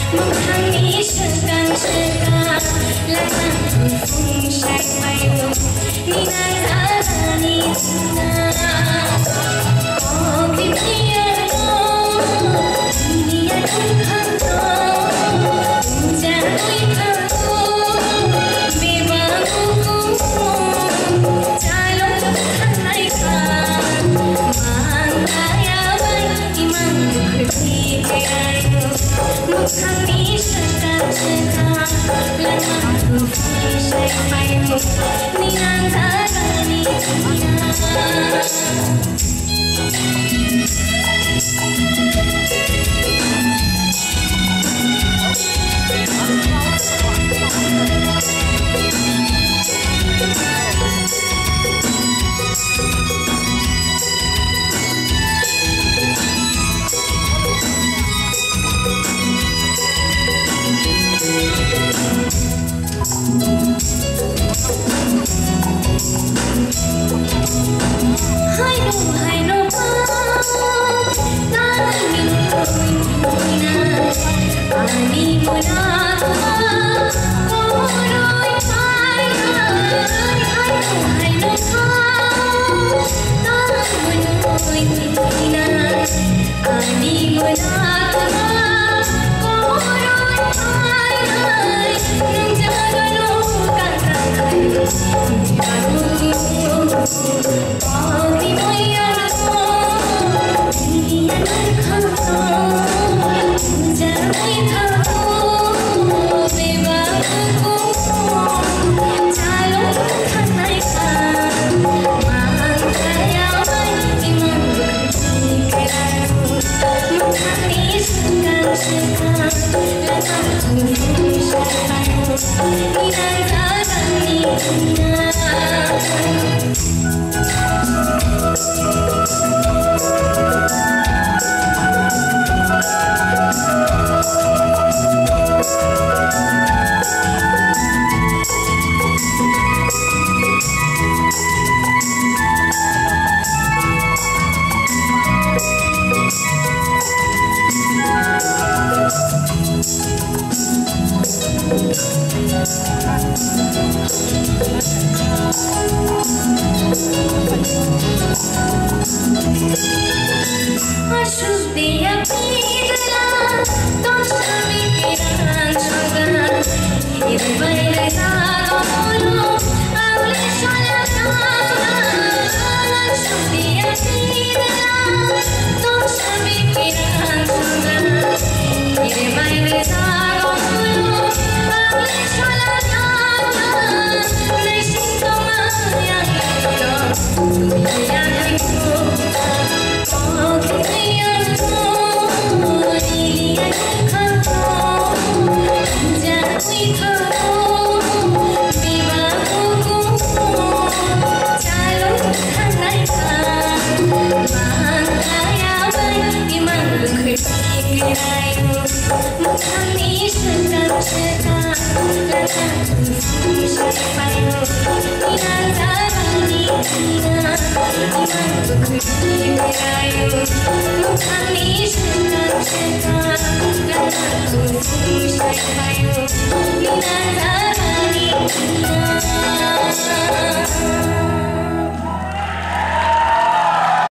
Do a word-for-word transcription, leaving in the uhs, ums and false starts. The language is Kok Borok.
Mwkhangni swkang swkang, lamang thung sai phaio, ninang jarani thungna. O Biblia no, dunia tongthangno, wngjawi thango, bebak bukumo, chalok thangnai kha, mangkaya bai imang bukhuk. Mwkhangni swkang swkang, lamang thung sai phaio, ninang jarani thungna. Ani mona kama, koroi phainai, nung jagano kangkang khai, ani maya ko, ani maya ko, jagoi thago, bebak ko, chalok thangnai kha, mang kaya bai, imang. Mwkhangni swkang swkang, lamang thung sai phaio, ninang jarani thungna, imang bukhuk ni beraio. Mwkhangni swkang swkang, lamang thung sai phaio, ninang jarani thungna,